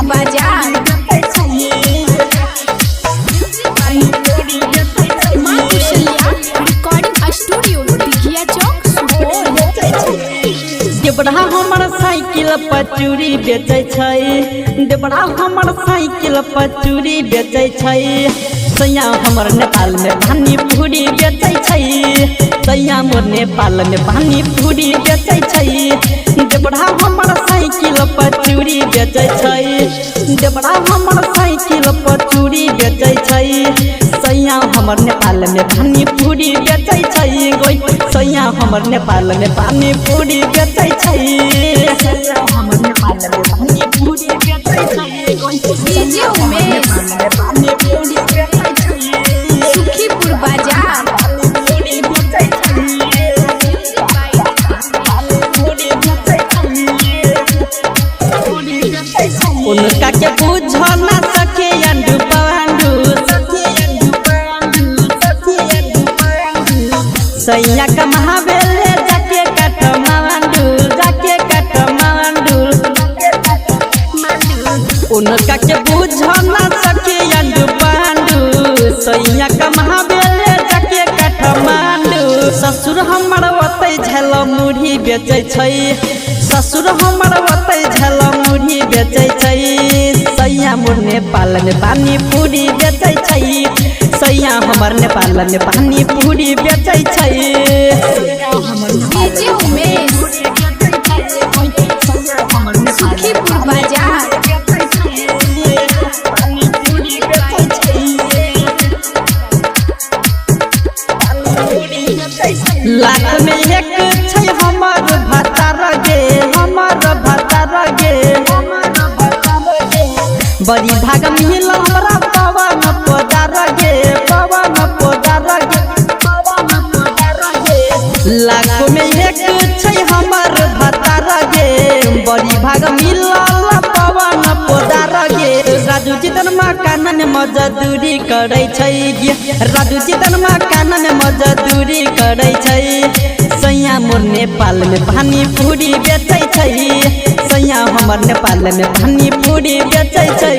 बाजार। माँ कुशल्या recording studio, Dighiya चौक, सुपौल। देवरा हमर साइकिल पर चूड़ी बेचै छै, देवरा हमर साइकिल पर चूड़ी बेचै छै। सैया हमर नेपाल में पानी पूरी बेचै छै, सैया मोर नेपाल में पानी पूरी बेचै छै। देवरा हमर साइकिल पर चूड़ी बेचै छै, देवरा हमर साइकिल पर चूड़ी बेचै छै। सैया हमर नेपाल में पानी पूरी बेचै छै गोई, सैया हमर नेपाल में पानी पूरी बेचै छै। सैया हमर नेपाल में पानी पूरी बेचै छै गोई, डीजे उमेश, पानी पूरी बेचै छै। सुखीपुर बाजार। पानी पूरी बेचै छै, पानी पूरी बेचै छै। उनका के बुझ ना सके अंडू पांडू, सखी अंडू पांडू, सखी अंडू पांडू। सैया कमावेले जाके काठमांडू, जाके काठमांडू। उनका के बुझ ना सके अंडू पांडू, सैया कमावेले जाके काठमांडू। ससुर हमर ओतै झेल मुढ़ी बेचै छै, ससुर हमर ओतै झेल मुढ़ी बेचै छै। सैया मोर नेपाल में पानी पूरी बेचै छै, सैया हमर नेपाल में पानी पूरी बेचै छै। डीजे उमेश, सुखीपुर बाजार। लाख में एक छै हमर भतार गे, हमर भतार गे। बड़ी भाग मिलल हमरा पवन पोदार गे, पवन पोदार गे, पवन पोदार गे। लाख में एक छै हमर भतार गे, बड़ी भाग मिलल पवन पोदार गे। राजू चितन मकान में मजदूरी करै छै गे, राजू चितन मकान में मजदूरी करै छै। सैया मोर नेपाल में पानी पूरी बेचै छै, सैया हमर नेपाल में पानी पूरी बेचै छै।